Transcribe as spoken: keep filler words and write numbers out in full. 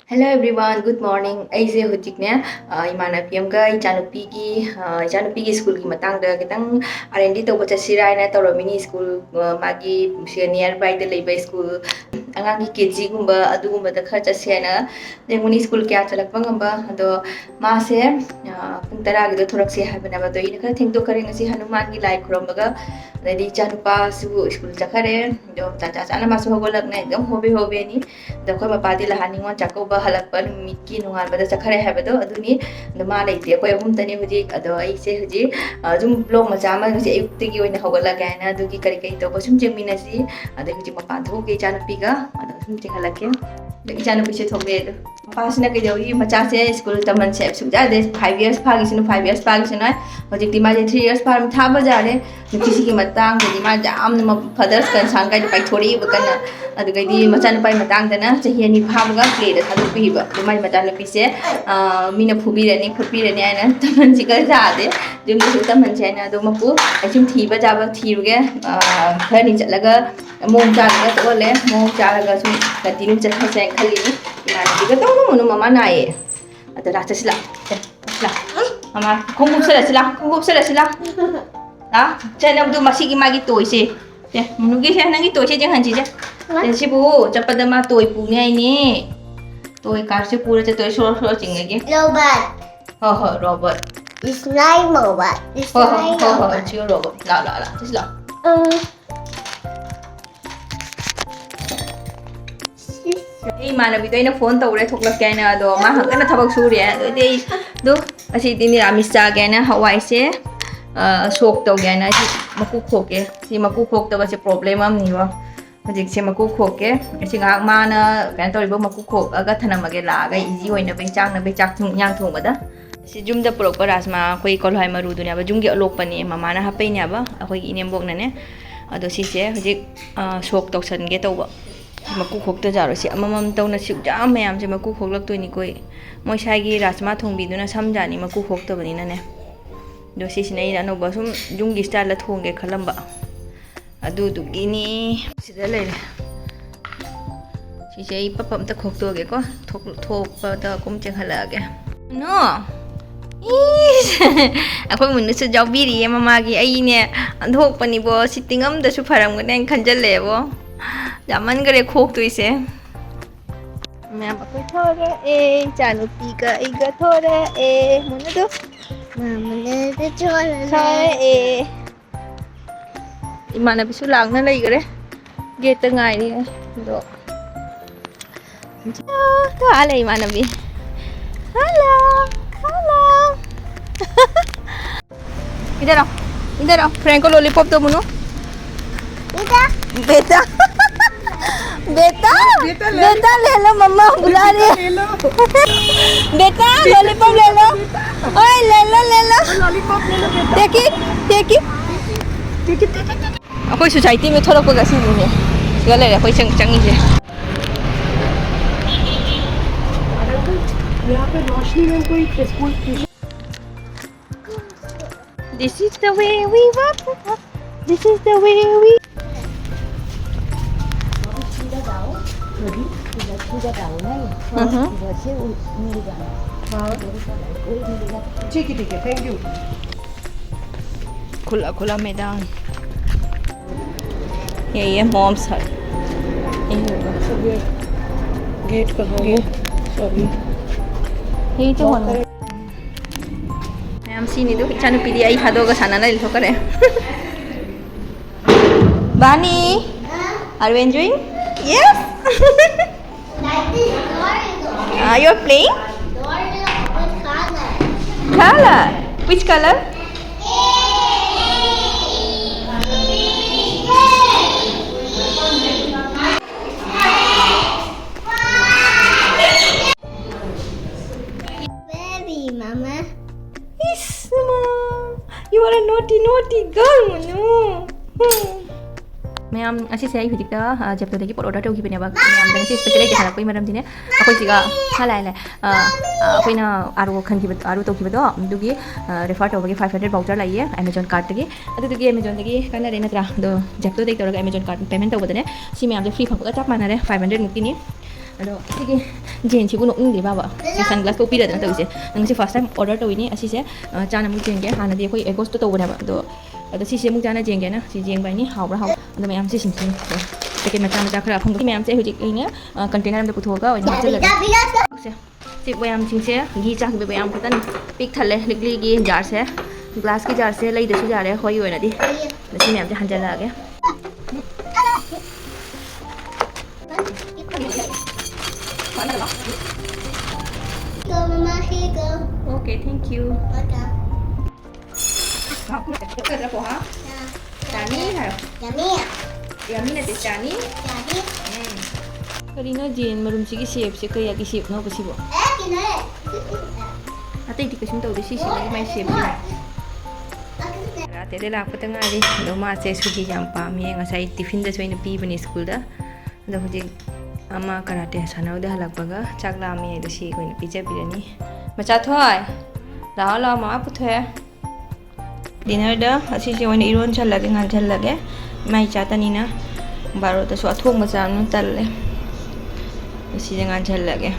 Hello everyone, good morning. ꯑꯩꯁꯦ ꯍꯧꯖꯤꯛꯅꯦ, ꯑ, ꯏꯃꯥꯟꯅꯕꯤ ꯑꯃꯒ ꯏꯆꯥꯅꯨꯄꯤꯒꯤ, ꯑ, ꯏꯆꯥꯅꯨꯄꯤꯒꯤ ꯁ꯭ꯀꯨꯜꯒꯤ ꯃꯇꯥꯡꯗ ꯈꯤꯇꯪ R and D ꯇꯧꯕ ꯆꯠꯁꯤꯔꯥ ꯍꯥꯏꯅ ꯇꯧꯔꯝꯃꯤꯅꯤ꯫ ꯁ꯭ꯀꯨꯜ, ꯑ, ꯃꯥꯒꯤ ꯁꯤꯗ near by ꯗ ꯂꯩꯕ ꯁ꯭ꯀꯨꯜ, ꯑꯉꯥꯡꯒꯤ K G ꯒꯨꯝꯕ ꯑꯗꯨꯒꯨꯝꯕꯗ ꯈꯔ ꯆꯠꯁꯤ ꯍꯥꯏꯅ ꯌꯦꯡꯉꯨꯅꯤ꯫ ꯁ꯭ꯀꯨꯜ ꯀꯌꯥ ꯆꯠꯂꯛꯄ ꯉꯝꯕ? ꯑꯗꯣ ꯃꯥꯁꯦ, ꯑ, ꯄꯨꯡ ꯇꯔꯥꯒꯤꯗꯣ ꯊꯣꯔꯛꯁꯦ ꯍꯥꯏꯕꯅꯦꯕ꯫ ꯑꯗꯣ ꯑꯩꯅ ꯈꯔ ꯊꯦꯡꯗꯣꯛꯈ꯭ꯔꯦ ꯉꯁꯤ ꯍꯅꯨꯃꯥꯟꯒꯤ ꯂꯥꯏ ꯈꯨꯔꯝꯕꯒ꯫ ꯑꯗꯩꯗꯤ ꯏꯆꯥꯅꯨꯄꯥꯁꯨ ꯁ꯭ꯀꯨꯜ ꯆꯠꯈꯔꯦ꯫ ꯑꯗꯣ ꯇꯥꯟ ꯆꯥ ꯆꯥꯅ ꯃꯥꯁꯨ ꯍꯧꯒꯠꯂꯛꯅ ꯑꯗꯨꯝ ꯍꯣꯕꯦ ꯍꯣꯕꯦꯅꯤ꯫ ꯑꯗꯣ ꯑꯩꯈꯣꯏ ꯃꯄꯥꯗꯤ ꯂꯍꯥꯟ ꯅꯤꯉꯣꯜ ꯆꯥꯛꯀꯧꯕ ꯍꯜꯂꯛꯄ ꯅꯨꯃꯤꯠꯀꯤ ꯅꯣꯡꯉꯥꯟꯕꯗ ꯆꯠꯈꯔꯦ ꯍꯥꯏꯕꯗꯣ ꯑꯗꯨꯅꯤ꯫ ꯑꯗꯣ ꯃꯥ ꯂꯩꯇꯦ, ꯑꯩꯈꯣꯏ ꯑꯍꯨꯝꯇꯅꯤ ꯍꯧꯖꯤꯛ꯫ ꯑꯗꯣ ꯑꯩꯁꯦ ꯍꯧꯖꯤꯛ, ꯑ, ꯁꯨꯝ vlog ꯃꯆꯥ ꯑꯃ ꯉꯁꯤ ꯑꯌꯨꯛꯇꯒꯤ ꯑꯣꯏꯅ ꯍꯧꯒꯠꯂꯒꯦ ꯍꯥꯏꯅ ꯑꯗꯨꯒꯤ ꯀꯔꯤ ꯀꯔꯤ ꯇꯧꯕ ꯁꯨꯝ ꯌꯦꯡꯃꯤꯟꯅꯁꯤ꯫ ꯑꯗꯩ ꯍꯧꯖꯤꯛ ꯃꯄꯥꯟ ꯊꯣꯛꯎꯒꯦ ꯏꯆꯥꯅꯨꯄꯤꯒ꯫ ꯑꯗꯣ ꯁꯨꯝ ꯊꯦꯡꯍꯜꯂꯛꯀꯦ꯫ ꯑꯗꯣ ꯏꯆꯥꯅꯨꯄꯤꯁꯦ ꯊꯣꯛꯂꯛꯑꯦ꯫ ꯑꯗꯣ ꯃꯄꯥꯁꯤꯅ ꯀꯩꯗꯧꯔꯤ? ꯃꯆꯥꯁꯦ ꯁ꯭ꯀꯨꯜ ꯇꯝꯍꯟꯁꯦ ꯍꯥꯏꯕ ꯁꯨꯡꯌꯥ ꯌꯥꯗꯦ꯫ Five years ꯐꯥꯈꯤꯁꯅꯨ, five years ꯐꯥꯈꯤꯁꯅꯨ ꯍꯥꯏ꯫ ꯍꯧꯖꯤꯛꯇꯤ ꯃꯥꯁꯦ three years ꯐꯥꯔꯝ ꯊꯥꯕ ꯌꯥꯔꯦ꯫ ꯅꯨꯄꯤꯁꯤꯒꯤ ꯃꯇꯥꯡꯗꯗꯤ ꯃꯥ ꯌꯥꯝꯅ ꯃ-, father's concern ꯀꯥꯏꯗ ꯄꯥꯏꯊꯣꯔꯛꯏꯕ ꯀꯟꯅ꯫ ꯑꯗꯨꯒꯩꯗꯤ ꯃꯆꯥꯅꯨꯄꯥꯒꯤ ꯃꯇꯥꯡꯗꯅ ꯆꯍꯤ ꯑꯅꯤ ꯐꯥꯕꯒ play ꯗ ꯊꯥꯗꯣꯛꯄꯤꯕ꯫ ꯑꯗꯨ ꯃꯥꯏ ꯃꯆꯥꯅꯨꯄꯤꯁꯦ, ꯑ, ꯃꯤꯅ ꯐꯨꯕꯤꯔꯅꯤ, ꯈꯣꯠꯄꯤꯔꯅꯤ ꯍꯥꯏꯅ ꯇꯝꯍꯟꯁꯤ ꯈꯔ ꯌꯥꯗꯦ꯫ ꯌꯨꯝꯗꯁꯨ ꯇꯝꯍꯟꯁꯤ ꯍꯥꯏꯅ꯫ ꯑꯗꯣ ꯃꯄꯨ, ꯑꯩ ꯁꯨꯝ ꯊꯤꯕ ꯆꯥꯕ ꯊꯤꯔꯨꯒꯦ꯫ ꯑ, ꯈꯔꯅꯤ ꯆꯠꯂꯒ ꯃꯑꯣꯡ ꯆꯥꯗꯅ ꯇꯣꯛꯍꯜꯂꯦ꯫ ꯃꯑꯣꯡ ꯆꯥꯔꯒ ꯁꯨꯝ continue ꯆꯠꯈ꯭ꯔꯁꯦ ꯍꯥꯏꯅ ꯈꯜꯂꯤꯅꯤ꯫ ꯏꯃꯥꯟꯅꯕꯤꯒ ꯇꯧꯔꯨꯒꯅꯨ, ꯃꯃꯥ ꯅꯥꯏꯌꯦ꯫ ꯑꯗ ꯂꯥꯛ ꯆꯠꯁꯤ ꯂꯥꯛ꯫ ꯁꯦ, ꯂꯥꯛ꯫ ꯃꯃꯥ, ꯈꯣꯡꯎꯞ ꯎꯞꯁꯜꯂꯁꯤ ꯂꯥꯛ, ꯈꯣꯡꯎꯞ ꯎꯞꯁꯜꯂꯁꯤ ꯂꯥꯛ꯫ ꯂꯥꯛ, ꯁꯦ, ꯅꯪꯗꯣ ꯃꯁꯤꯒꯤ ꯃꯥꯒꯤ toy ꯁꯦ꯫ ꯁꯦ, ꯃꯨꯅꯨꯒꯤ ꯁꯦ, ꯅꯪꯒꯤ toy ꯁꯦ ꯌꯦꯡꯍꯟꯁꯤ ꯁꯦ꯫ ꯁꯦ, ꯁꯤꯕꯨ ꯆꯠꯄꯗ ꯃꯥ toy ꯄꯨꯅꯤ ꯍꯥꯏꯅꯦ꯫ Toy car ꯁꯦ ꯄꯨꯔ ꯆꯠꯇꯣꯏ, ꯁꯣꯔ ꯁꯣꯔ ꯆꯤꯡꯉꯒꯦ꯫ Robot꯫ ꯍꯣꯏ ꯍꯣꯏ, robot꯫ It's like robot꯫ It's ꯍꯣꯏ ꯍꯣꯏ like ꯍꯣꯏ ꯍꯣꯏ, robot꯫ ꯁꯤ robot꯫ ꯂꯥꯛ ꯂꯥꯛ ꯂꯥꯛ꯫ ꯁꯤ ꯂꯥꯛ꯫ ꯎꯝ꯫ ꯑꯩ ꯏꯃꯥꯟꯅꯕꯤꯗꯣ ꯑꯩꯅ phone ꯇꯧꯔꯦ ꯊꯣꯛꯂꯛꯀꯦ ꯍꯥꯏꯅ, ꯑꯗꯣ ꯃꯥ ꯍꯪꯀꯟꯅ ꯊꯕꯛ ꯁꯨꯔꯤ꯫ ꯑꯗꯨꯗꯤ ꯑꯩ ꯑꯗꯨ ꯉꯁꯤꯗꯤ ꯅꯤꯔꯥꯃꯤꯁ ꯆꯥꯒꯦ ꯍꯥꯏꯅ ꯍꯋꯥꯏꯁꯦ, ꯑ, soak ꯇꯧꯒꯦ ꯍꯥꯏꯅ ꯑꯩ ꯃꯀꯨ ꯈꯣꯛꯀꯦ꯫ ꯁꯤ ꯃꯀꯨ ꯈꯣꯛꯇꯕꯁꯦ problem ꯑꯃꯅꯤꯕꯣ꯫ ꯍꯧꯖꯤꯛꯁꯦ ꯃꯀꯨ ꯈꯣꯛꯀꯦ꯫ ꯑꯁꯤ ꯉꯥꯏꯍꯥꯛ ꯃꯥꯅ ꯀꯩꯅꯣ ꯇꯧꯔꯤꯕ ꯃꯀꯨ ꯈꯣꯛꯑꯒ ꯊꯅꯝꯃꯒꯦ, ꯂꯥꯛꯑꯒ easy ꯑꯣꯏꯅꯕ, ꯏꯟꯁꯥꯡꯅꯕ, ꯆꯥꯛ ꯊꯣꯡ-, ꯏꯟꯁꯥꯡ ꯊꯣꯡꯕꯗ꯫ ꯁꯤ ꯌꯨꯝꯗ ꯄꯨꯔꯛꯄ ꯔꯥꯖꯃꯥ, ꯑꯩꯈꯣꯏ ꯀꯣꯜꯍꯋꯥꯏ ꯃꯔꯨꯗꯨꯅꯦꯕ, ꯌꯨꯝꯒꯤ ꯑꯂꯣꯛꯄꯅꯦ, ꯃꯃꯥꯅ ꯍꯥꯞꯄꯩꯅꯦꯕ, ꯑꯩꯈꯣꯏꯒꯤ ꯏꯅꯦꯝꯕꯣꯛꯅꯅꯦ꯫ ꯑꯗꯣ ꯁꯤꯁꯦ ꯍꯧꯖꯤꯛ, ꯑ, soak ꯇꯧꯁꯟꯒꯦ ꯇꯧꯕ꯫ ꯃꯀꯨ ꯈꯣꯛꯇꯖꯥꯔꯣ? ꯁꯤ ꯑꯃꯃꯝ ꯇꯧꯅ ꯁꯤꯛ ꯌꯥꯝ ꯃꯌꯥꯝꯁꯦ ꯃꯀꯨ ꯈꯣꯛꯂꯛꯇꯣꯏꯅꯤꯀꯣ꯫ ꯃꯣꯏ ꯁ꯭ꯋꯥꯏꯒꯤ ꯔꯥꯖꯃꯥ ꯊꯣꯡꯕꯤꯗꯨꯅ ꯁꯝꯖꯥꯅꯤ ꯃꯀꯨ ꯈꯣꯛꯇꯕꯅꯤꯅꯅꯦ꯫ ꯑꯗꯣ ꯁꯤꯁꯤꯅ ꯑꯩꯅ ꯑꯅꯧꯕ ꯁꯨꯝ ꯌꯨꯝꯒꯤ style ꯗ ꯊꯣꯡꯒꯦ ꯈꯜꯂꯝꯕ꯫ ꯑꯗꯨꯗꯨꯒꯤꯅꯤ꯫ ꯁꯤꯗ ꯂꯩꯔꯦ꯫ ꯁꯤꯁꯦ ꯑꯩ ꯄꯞ ꯑꯝꯇ ꯈꯣꯛꯇꯣꯛꯑꯒꯦꯀꯣ꯫ ꯊꯣꯛ- ꯊꯣꯛꯄꯗ ꯀꯨꯝ ꯆꯦꯟꯈꯠꯂꯛꯑꯒꯦ꯫ ꯅꯣ! ꯏꯁ! ꯑꯩꯈꯣꯏ ꯃꯨꯟꯅꯁꯨ ꯌꯥꯎꯕꯤꯔꯤꯌꯦ ꯃꯃꯥꯒꯤ꯫ ꯑꯩꯅꯦ ꯑꯣꯟꯊꯣꯛꯄꯅꯤꯕꯣ꯫ ꯁꯤꯠꯇꯤꯡ ꯑꯃꯗꯁꯨ ꯐꯔꯝꯒꯅꯤ ꯍꯥꯏꯅ ꯈꯟꯖꯜꯂꯛꯑꯦꯕꯣ꯫ ꯌꯥꯝꯃꯟꯈꯔꯦ ꯈꯣꯛꯇꯣꯏꯁꯦ꯫ ꯃꯌꯥꯝ ꯑꯩꯈꯣꯏ ꯊꯣꯔꯛꯑꯦ꯫ ꯏꯆꯥꯅꯨꯄꯤꯒ ꯑꯩꯒ ꯊꯣꯔꯛꯑꯦ꯫ ꯃꯨꯟꯅꯗꯨ꯫ ꯃꯥꯃꯅꯗ ꯊꯣꯔꯛꯑꯦ꯫ ꯏꯃꯥꯟꯅꯕꯤꯁꯨ ꯂꯥꯛꯅ ꯂꯩꯈꯔꯦ꯫ ꯒꯦꯠꯇ ꯉꯥꯏꯔꯤ ꯑꯗꯣ꯫ ꯀꯥ ꯂꯩ ꯏꯃꯥꯟꯅꯕꯤ꯫ Hello, hello. इधर आओ, इधर आओ। फ्रैंक को लॉलीपॉप दो मुन्नू। बेटा। बेटा। बेटा, बेटा ले लो, मम्मा बुला रही है। बेटा, लॉलीपॉप ले लो। ओए, ले लो, ले लो। लॉलीपॉप ले लो बेटा। देखी, देखी। देखी, देखी, देखी। ꯑꯩꯈꯣꯏ ꯁꯣꯁꯥꯏꯇꯤ ꯑꯃ ꯊꯣꯛꯂꯛꯄꯒ ꯁꯤꯅꯤꯅꯦ꯫ ꯁꯤꯗ ꯂꯩꯔꯦ ꯑꯩꯈꯣꯏ ꯆꯪ- ꯆꯪꯉꯤꯁꯦ꯫ यहाँ पे रोशनी में कोई school This is the way we want. This is the way we. सीधा जाओ, सीधा जाओ ना, ये। हम्म। इधर से उ-, मिल जाना। हाँ। ठीक है, ठीक है, thank you. खुला खुला मैदान। ये ये मॉम्स हट। ये होगा। गेट कहाँ है? सॉरी। यही तो होना। ꯃꯌꯥꯝ ꯁꯤꯅꯤꯗꯨ ꯏꯆꯥꯅꯨꯄꯤꯗꯤ ꯑꯩ ꯊꯥꯗꯣꯛꯑꯒ ꯁꯥꯟꯅ ꯂꯩꯊꯣꯛꯈ꯭ꯔꯦ꯫ Bani, are you enjoying? Yes. Are you playing? Color. Which color? Baby, mama. Yes, mom. You are a naughty, naughty girl, Manu. Hmm. ꯃꯌꯥꯝ, ꯑꯁꯤꯁꯦ ꯑꯩ ꯍꯧꯖꯤꯛꯇ ꯖꯦꯞꯇꯣꯗꯒꯤ ꯄꯣꯠ ꯑꯣꯔꯗꯔ ꯇꯧꯈꯤꯕꯅꯦꯕ꯫ ꯃꯌꯥꯝꯗ ꯉꯁꯤ ꯁ꯭ꯄꯦꯁꯦꯜ ꯂꯩꯇꯦ ꯍꯥꯏꯔꯛꯄꯒꯤ ꯃꯔꯝꯗꯤꯅꯦ, ꯑꯩꯈꯣꯏ ꯁꯤꯒ ꯍꯥ ꯂꯥꯏ ꯂꯥꯏ ꯑꯩꯈꯣꯏꯅ ꯑꯥꯔ ꯑꯣ ꯈꯟꯈꯤꯕ, ꯑꯥꯔ ꯑꯣ ꯇꯧꯈꯤꯕꯗꯣ ꯑꯗꯨꯒꯤ ꯔꯤꯐꯔ ꯇꯧꯕꯒꯤ ꯐꯥꯏꯚ ꯍꯟꯗ꯭ꯔꯦꯠ ꯚꯥꯎꯆꯔ ꯂꯩꯌꯦ ꯑꯦꯃꯦꯖꯣꯟ ꯀꯥꯔꯠꯇꯒꯤ꯫ ꯑꯗꯨꯗꯨꯒꯤ ꯑꯦꯃꯦꯖꯣꯟꯗꯒꯤ ꯀꯥꯟꯅꯔꯦ ꯅꯠꯇ꯭ꯔꯥ? ꯑꯗꯣ ꯖꯦꯞꯇꯣꯗꯒꯤ ꯇꯧꯔꯒ ꯑꯦꯃꯦꯖꯣꯟ ꯀꯥꯔꯠ ꯄꯦꯃꯦꯟ ꯇꯧꯕꯗꯅꯦ, ꯁꯤ ꯃꯌꯥꯝꯁꯦ ꯐ꯭ꯔꯤ ꯐꯪꯕꯒ ꯆꯞ ꯃꯥꯟꯅꯔꯦ, ꯐꯥꯏꯚ ꯍꯟꯗ꯭ꯔꯦꯠ ꯃꯨꯛꯀꯤꯅꯤ꯫ ꯑꯗꯣ ꯁꯤꯒꯤ ꯖꯦꯟꯁꯤꯕꯨ ꯅꯣꯛꯅꯤꯡꯗꯦ ꯕꯥꯕ? ꯁꯤ ꯁꯟꯒ꯭ꯂꯥꯁ ꯎꯞꯄꯤꯔꯗꯅ ꯇꯧꯔꯤꯁꯦ꯫ ꯅꯪꯁꯤ ꯐꯥꯔꯁ ꯇꯥꯏꯝ ꯑꯣꯔꯗꯔ ꯇꯧꯋꯤꯅꯤ꯫ ꯑꯁꯤꯁꯦ ꯆꯥꯅ ꯑꯃꯨꯛ ꯆꯦꯟꯒꯦ꯫ ꯍꯥꯟꯅꯗꯤ ꯑꯩꯈꯣꯏ ꯑꯦꯒꯣꯁꯇꯣ ꯇꯧꯕꯅꯦꯕ, ꯑꯗꯣ ꯑꯗꯣ ꯁꯤꯁꯦ ꯑꯃꯨꯛ ꯆꯥꯅ ꯆꯦꯟꯒꯦꯅ ꯁꯤ ꯆꯦꯟꯕ ꯍꯥꯏꯅꯤ꯫ ꯍꯥꯎꯕ꯭ꯔꯥ? ꯍꯥꯎꯕ꯭ꯔꯥ? ꯑꯗꯣ ꯃꯌꯥꯝꯁꯦ ꯁꯤꯡꯁꯤꯅꯤ꯫ ꯄꯦꯀꯦꯠ ꯃꯆꯥ ꯃꯆꯥ ꯈꯔ ꯑꯐꯪꯕ ꯃꯌꯥꯝꯁꯦ ꯍꯧꯖꯤꯛ ꯑꯩꯅ ꯀꯟꯇꯦꯅꯔ ꯑꯃꯗ ꯄꯨꯊꯣꯛꯑꯒ ꯑꯣꯏꯅ ꯍꯥꯞꯆꯤꯜꯂꯒꯦ꯫ ꯁꯦ, ꯁꯤ ꯃꯌꯥꯝꯁꯤꯡꯁꯦ ꯘꯤ ꯆꯥꯈꯤꯕ ꯃꯌꯥꯝ ꯈꯛꯇꯅꯤ꯫ ꯄꯤꯛ ꯊꯜꯂꯦ ꯂꯤꯛꯂꯤꯒꯤ ꯖꯥꯔꯁꯦ, ꯒ꯭ꯂꯥꯁꯀꯤ ꯖꯥꯔꯁꯦ ꯂꯩꯗ꯭ꯔꯁꯨ ꯌꯥꯔꯦ ꯑꯩꯈꯣꯏꯒꯤ ꯑꯣꯏꯅꯗꯤ꯫ ꯑꯗꯣ ꯁꯤ ꯃꯌꯥꯝꯁꯦ ꯍꯟꯖꯜꯂꯛꯑꯒꯦ꯫ Okay, thank you. ꯆꯥꯅꯤ ꯍꯥꯏꯔꯣ꯫ ꯌꯥꯝꯃꯤ ꯅꯠꯇꯦ, ꯆꯥꯅꯤ꯫ ꯎꯝ꯫ ꯀꯔꯤꯅꯣ ꯖꯦꯟ ꯃꯔꯨꯝꯁꯤꯒꯤ ꯁꯦꯞꯁꯦ ꯀꯌꯥꯒꯤ ꯁꯦꯞꯅꯣꯕ ꯁꯤꯕꯣ? ꯑꯇꯩꯗꯤ ꯀꯩꯁꯨꯝ ꯇꯧꯗꯦ, ꯁꯤꯁꯤꯅꯗꯤ ꯃꯥꯏ ꯁꯦꯞꯁꯤꯅ꯫ ꯀꯔꯥꯇꯦꯗ ꯂꯥꯛꯄꯗ ꯉꯥꯏꯔꯤ꯫ ꯑꯗꯣ ꯃꯥꯁꯦ ꯁꯨꯖꯤ ꯌꯥꯝ ꯄꯥꯝꯃꯦ꯫ ꯉꯁꯥꯏ ꯇꯤꯐꯤꯟꯗꯁꯨ ꯑꯩꯅ ꯄꯤꯕꯅꯦ ꯁ꯭ꯀꯨꯜꯗ꯫ ꯑꯗꯣ ꯍꯧꯖꯤꯛ ꯑꯃ ꯀꯔꯥꯇꯦ ꯁꯥꯟꯅꯕꯗ ꯍꯜꯂꯛꯄꯒ ꯆꯥꯛ ꯂꯥꯝꯃꯦ꯫ ꯑꯗꯣ ꯁꯤ ꯑꯩꯈꯣꯏꯅ ꯄꯤꯖꯕꯤꯔꯅꯤ꯫ ꯃꯆꯥꯊꯣꯏ, ꯂꯥꯛꯑꯣ, ꯂꯥꯛꯑꯣ, ꯃꯃꯥ ꯄꯨꯊꯣꯛꯑꯦ꯫ ꯗꯤꯅꯔꯗ ꯑꯁꯤꯁꯦ ꯑꯣꯏꯅ ꯏꯔꯣꯟꯁꯜꯂꯒꯦ, ꯉꯥꯟꯁꯜꯂꯒꯦ꯫ ꯃꯥꯏ ꯆꯥꯇꯅꯤꯅ ꯕꯥꯔꯣꯗꯁꯨ ꯑꯊꯣꯡꯕ ꯆꯥꯕꯅ ꯇꯜꯂꯦ꯫ ꯑꯁꯤꯗ ꯉꯥꯟꯁꯜꯂꯒꯦ꯫